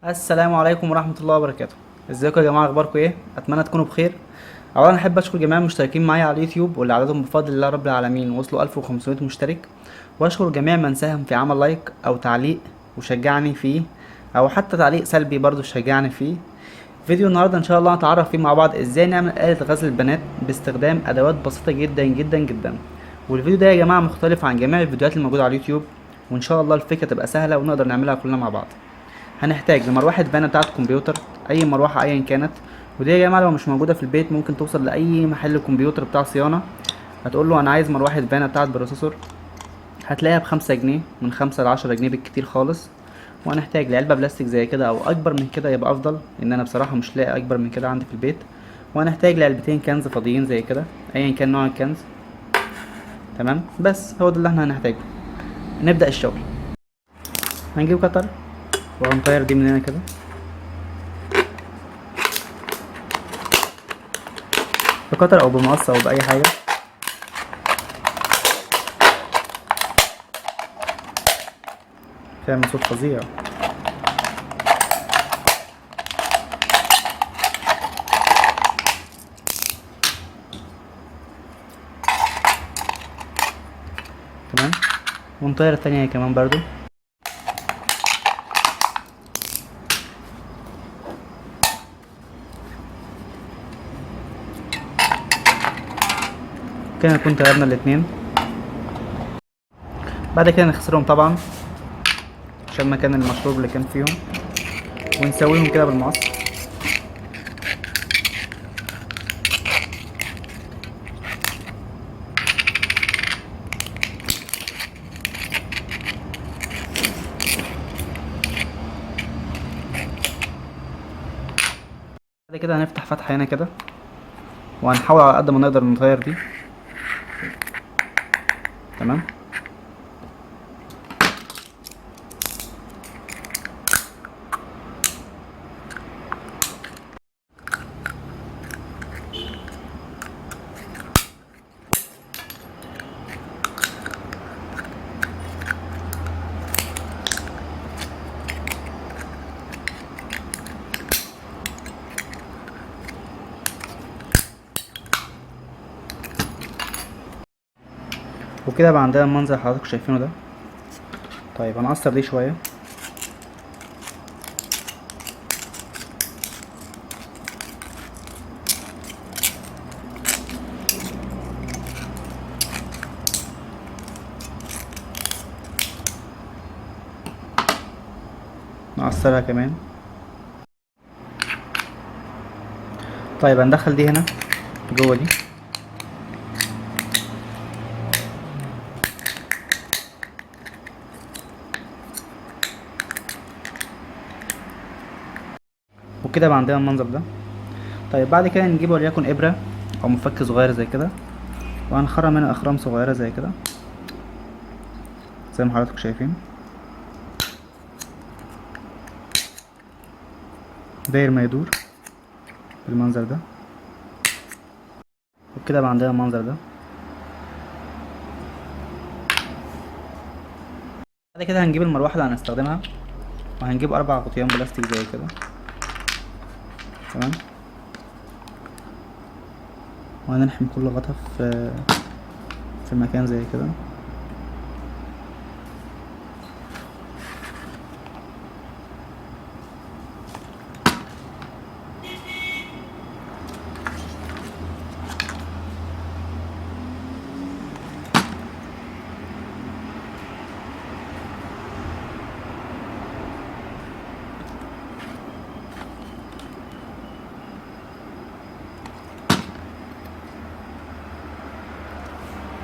السلام عليكم ورحمة الله وبركاته. ازيكم يا جماعة، اخباركم ايه؟ اتمنى تكونوا بخير. اولا احب اشكر جميع المشتركين معايا على اليوتيوب واللي عددهم بفضل الله رب العالمين وصلوا 1500 مشترك، واشكر جميع من ساهم في عمل like او تعليق وشجعني فيه، او حتى تعليق سلبي برضو شجعني فيه. فيديو النهارده ان شاء الله هنتعرف فيه مع بعض ازاي نعمل آلة غزل البنات باستخدام ادوات بسيطة جدا جدا جدا. والفيديو ده يا جماعة مختلف عن جميع الفيديوهات الموجودة على اليوتيوب، وان شاء الله الفكرة تبقى سهلة ونقدر نعملها كلنا مع بعض. هنحتاج لمروحة فانا بتاعة كمبيوتر، اي مروحة ايا كانت، ودي يا جماعة لو مش موجودة في البيت ممكن توصل لأي محل كمبيوتر بتاع صيانة، هتقول له انا عايز مروحة فانا بتاعة processor، هتلاقيها ب5 جنيه، من 5 ل10 جنيه بالكتير خالص. وهنحتاج لعلبة بلاستيك زي كده او اكبر من كده يبقى افضل، لان انا بصراحة مش لاقي اكبر من كده عندي في البيت. وهنحتاج لعلبتين كنز فاضيين زي كده، ايا كان نوع الكنز. تمام، بس هو ده اللي احنا هنحتاجه. نبدأ الشغل. هنجيب قطر وهنطير دي من هنا كده، بقطر او بمقص او باي حاجة. تعمل صوت فظيع. تمام، ونطير التانية كمان برضو. كده نكون طيرنا الاتنين. بعد كده نغسلهم طبعا عشان مكان المشروب اللي كان فيهم، ونسويهم كده بالمقص. بعد كده هنفتح فتحة هنا كده، وهنحاول على قد ما نقدر نطير دي. تمام، وكده بقى عندنا المنظر اللي حضراتكم شايفينه ده. طيب هنقصر دي شوية. نقصرها كمان. طيب هندخل دي هنا جوه دي. وكده بقى عندنا المنظر ده. طيب بعد كده نجيب وليكن ابره او مفك صغير زي كده، وهنخرم منها اخرام صغيره زي كده زي ما حضراتكم شايفين، داير ما يدور بالمنظر ده. وكده بقى عندنا المنظر ده. بعد كده هنجيب المروحه اللي هنستخدمها، وهنجيب 4 غطيان بلاستيك زي كده. تمام، وهنلحم كل غطا في مكان زي كده.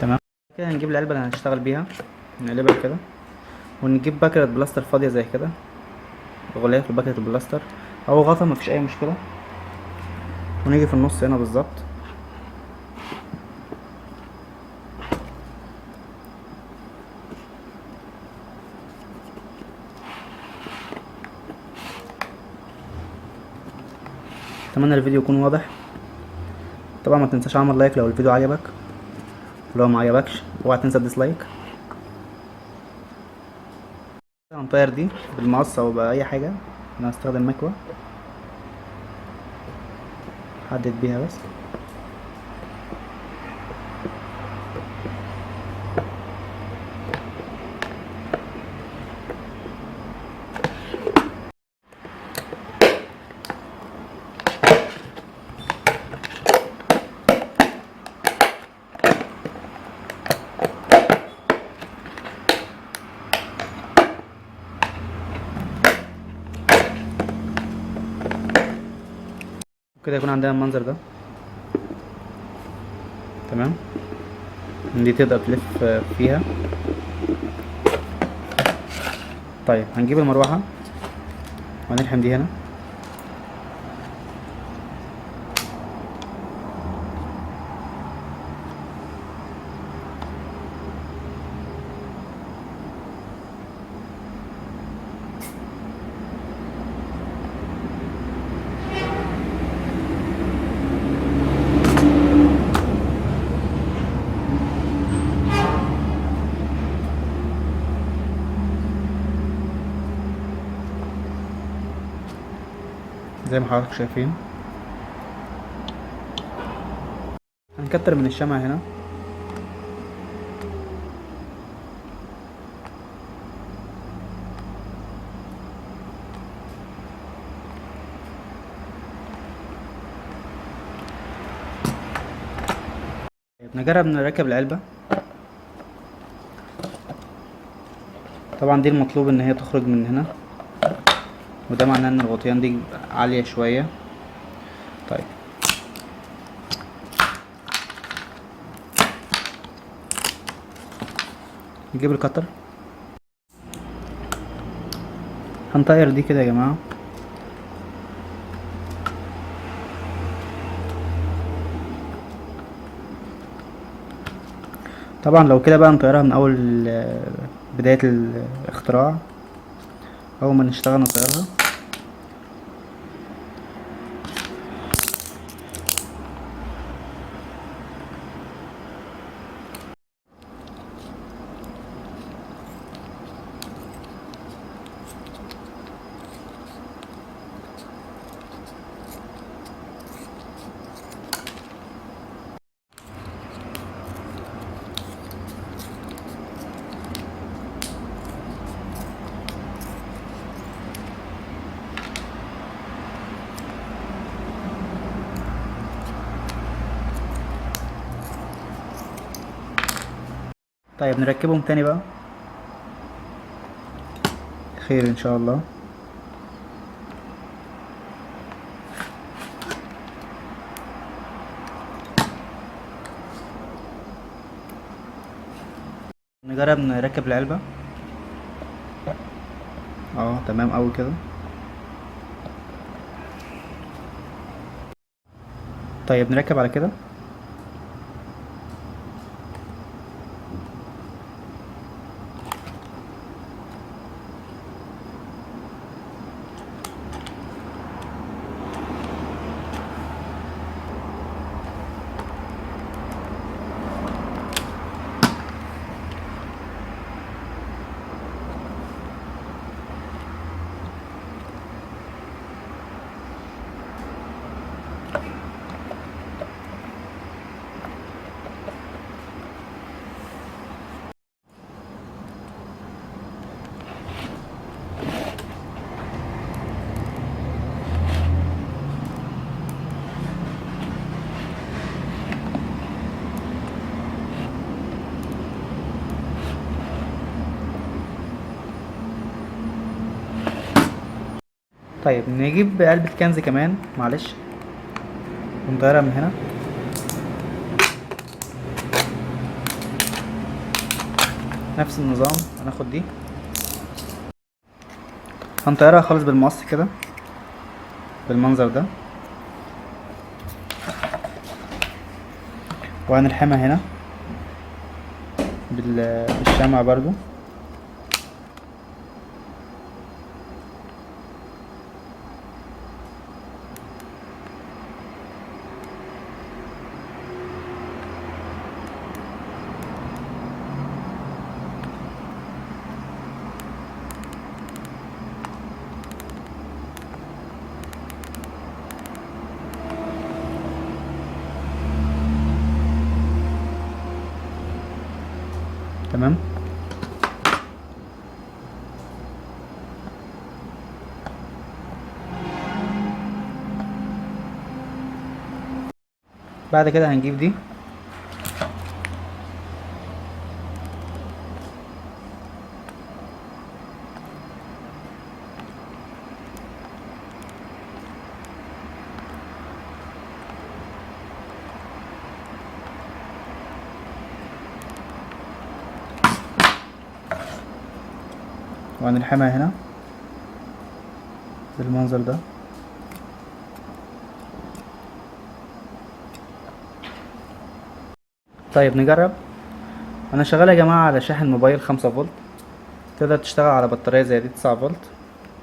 تمام كده هنجيب العلبة اللي هنشتغل بيها، نقلبها كده، ونجيب باكرة بلاستر فاضية زي كده، غلاف لباكرة البلاستر او غطا، مفيش اي مشكلة. ونيجي في النص هنا بالظبط اتمنى الفيديو يكون واضح. طبعا ما تنساش اعمل like لو الفيديو عجبك، ولو ما عجبكش اوعى تنسى ال dislike. هنطير دي بالمقص او باي حاجة، انا هستخدم مكوة حدد بيها بس. كده يكون عندنا المنظر ده. تمام، دي تقدر تلف فيها. طيب هنجيب المروحة وهنلحم دي هنا. زي ما حضراتكم شايفين. هنكتر من الشمع هنا. نجرب نركب العلبة. طبعا دي المطلوب ان هي تخرج من هنا، وده معناه ان الغطيان دي عالية شوية. طيب نجيب القطر، هنطير دي كده يا جماعة. طبعا لو كده بقى نطيرها من اول بداية الاختراع، اول ما نشتغل نطيرها. طيب نركبهم تاني بقى، خير ان شاء الله. نجرب نركب العلبة. تمام اوي كده. طيب نركب على كده. طيب نجيب علبة كنز كمان، معلش، ونطيرها من هنا. نفس النظام، هناخد دي هنطيرها خالص بالمقص كده بالمنظر ده، وهنلحمها هنا بالشمع برضو. تمام. بعد كده هنجيب دي، وهنلحمها هنا بالمنظر ده. طيب نجرب. انا شغال يا جماعة على شاحن موبايل 5 فولت، تقدر تشتغل على بطارية زي دي 9 فولت،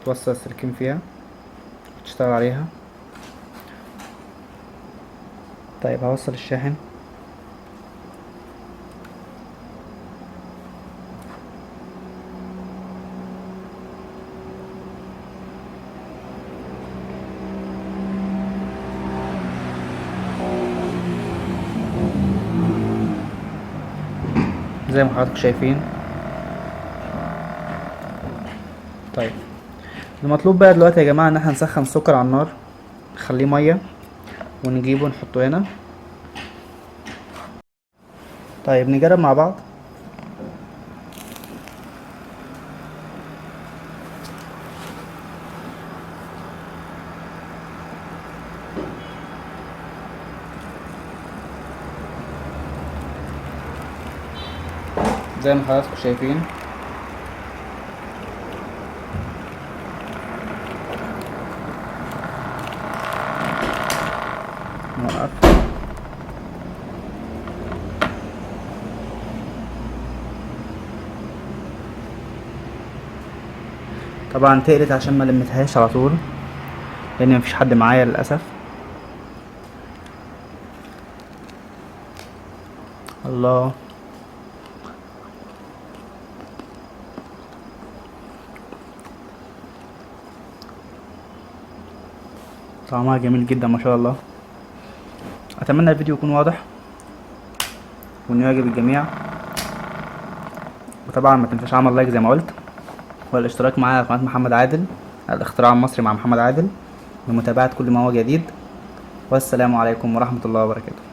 توصل السلكين فيها وتشتغل عليها. طيب هوصل الشاحن. زي ما حضراتكم شايفين. طيب المطلوب بقى دلوقتي يا جماعة ان احنا نسخن سكر على النار، نخليه مية ونجيبه نحطه هنا. طيب نجرب مع بعض. زي ما حضراتكم شايفين نوقف. طبعا تقلت عشان ما لمتهاش على طول لان مفيش حد معايا للاسف. الله، طعمها جميل جدا ما شاء الله. اتمنى الفيديو يكون واضح وانه يعجب الجميع، وطبعا ما تنساش عمل لايك زي ما قلت، والاشتراك معايا على قناة محمد عادل الاختراع المصري مع محمد عادل لمتابعة كل ما هو جديد. والسلام عليكم ورحمة الله وبركاته.